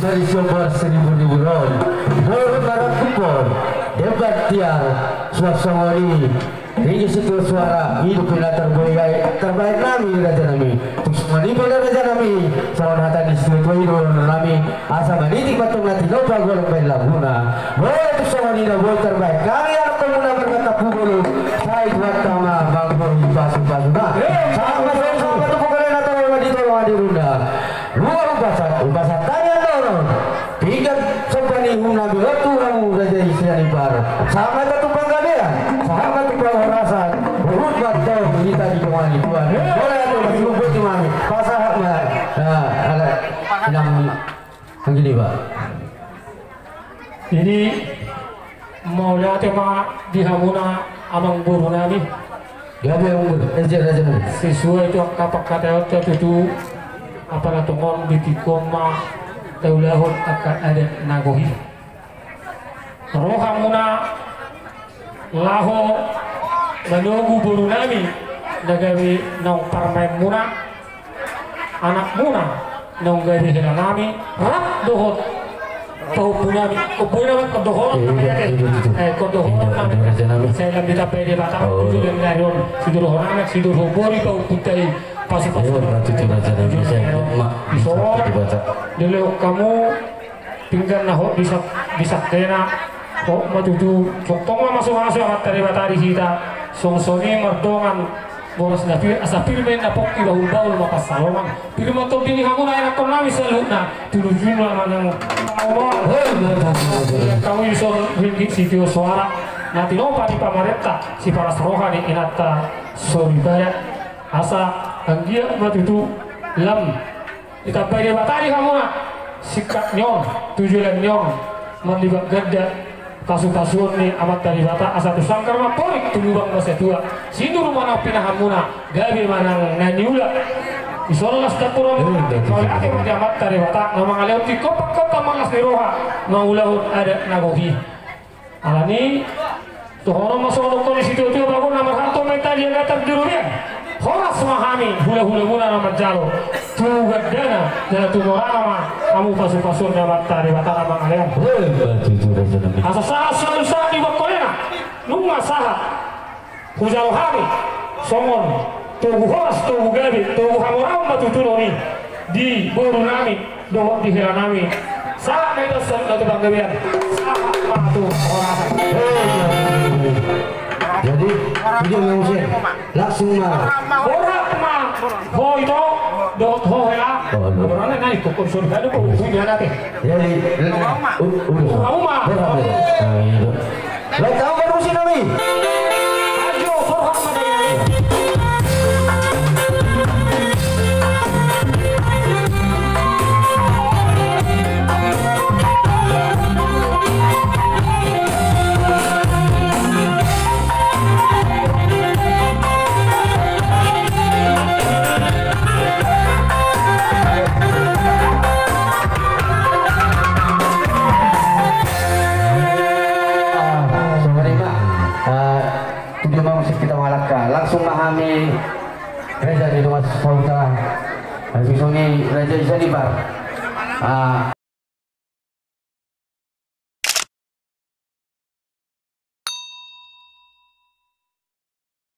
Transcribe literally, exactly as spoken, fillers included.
Di siombar seribu-ribu on, boru marangkup on, debat tiar, suang songon i, ringgit sitio suara, hidup ina terbaik, terbaik nami, raja nami. Tung songon i pe raja nami, songon hata ni situatua i dohonon nami, asa manitik ma tong na tinopa golom baen lambuna. Boru tung songon i na boi terbaik. Hami anak komuna marga Tampubulu, sai Tuhanta ma manggohi pasu-pasuna. Sahat ma songon sahat ma tu pongkalena, tolong ma di, tolong ma di runda. Luar upasan, upasan tangiang dohonon. Pinggan somba ni uhum nami on tu hamu raja i Sianipar. Sahat ma hita tu panggabean, sahat ma tu parhorasan. Huhut ma tong hita di dongan ni Tuhan. Mauliate ma, silumput ni mami. Pasahat ma. Nah, ala inang. Anggi ni ba. Jadi, mauliate ma di hamuna amangboru nami. Gabe amangboru, eh, raja nami. Sesuai tu angka pangkataion ta tutu, apala tongon di tingki on ma taulahon angka adat na gohi. Ro hamuna laho manogu boru nami na gabe naung parumaenmuna, anakmuna naung gabe hela nami, rap dohot pahompu nami. Komboi nami, komboi nami. Eh, komboi nami. Sai lam ditambai Debata, tujuh dan garion, sidohonon anak, sidohonon boru, pahompu tai, pasu-pasu. Raja nami, sai ma. Ison, dilehon hamu pinggan na hot di sak-, di sakena, hot ma tutu, tongtong ma masu-masu Amanta Debata di hita, songon i mardongan boras na pir, asa pir ma inna pongki, bahul-bahul ma pansalongan. Pir ma tondi ni hamuna anakkon nami saluhutna, tu lujuna manang. Hei, hei, hei, hei. Hamu ison ringgit sitio suara na tinopa ni pamarenta, siparas roha ni inanta soripada. Asa anggiat ma tutu lam ditambai Debata di hamuna singkat ni on, tu joloan ni on, marlipat ganda pasu-pasuon ni Amanta Debata, asa tu sanggar ma amporik, tu lubang ma satua, sinur ma na pinahanmuna, gabe ma nang na niula. Ison las tampulon. Eh, mauliate ma di Amanta Debata na mangalehon tingki on pangkompar, marlas ni roha mangulahon adat na gohi. Alani dohonon ma songon dohonon ni situatua, bagot na marhalto ma i, talia na tar di robean. Horas ma hami hula-hulamuna na manjalo, tu gandana jala tu morana ma hamu pasu-pasuon ni Amanta Debata na mangalehon. Asa sahat selalu sahat di bangkolena. Nunga sahat hujalo hami songon togu horas, togu gabe, togu hamoraon ma tutu nami di boru nami dohot di hela nami. Sahat ma hita saluhutna tu panggabean, sahat ma tu horas. Jadi, dia mau sih langsung ma. Borhat ma ho ito dohot ho hela. Borhat na nai kokon sori kado ko punya nate. Jadi, u-, udah. Uma. Borhat ma. Nah, iya. Lai tahu baru sih nami. Ayo, borhat ma dai. Ah, sorry, Pak. Ah, tu dia ma musik hita mangalangka. Langsung ma hami raja di rumah sahuta. Habis ini raja di Sianipar. Ah.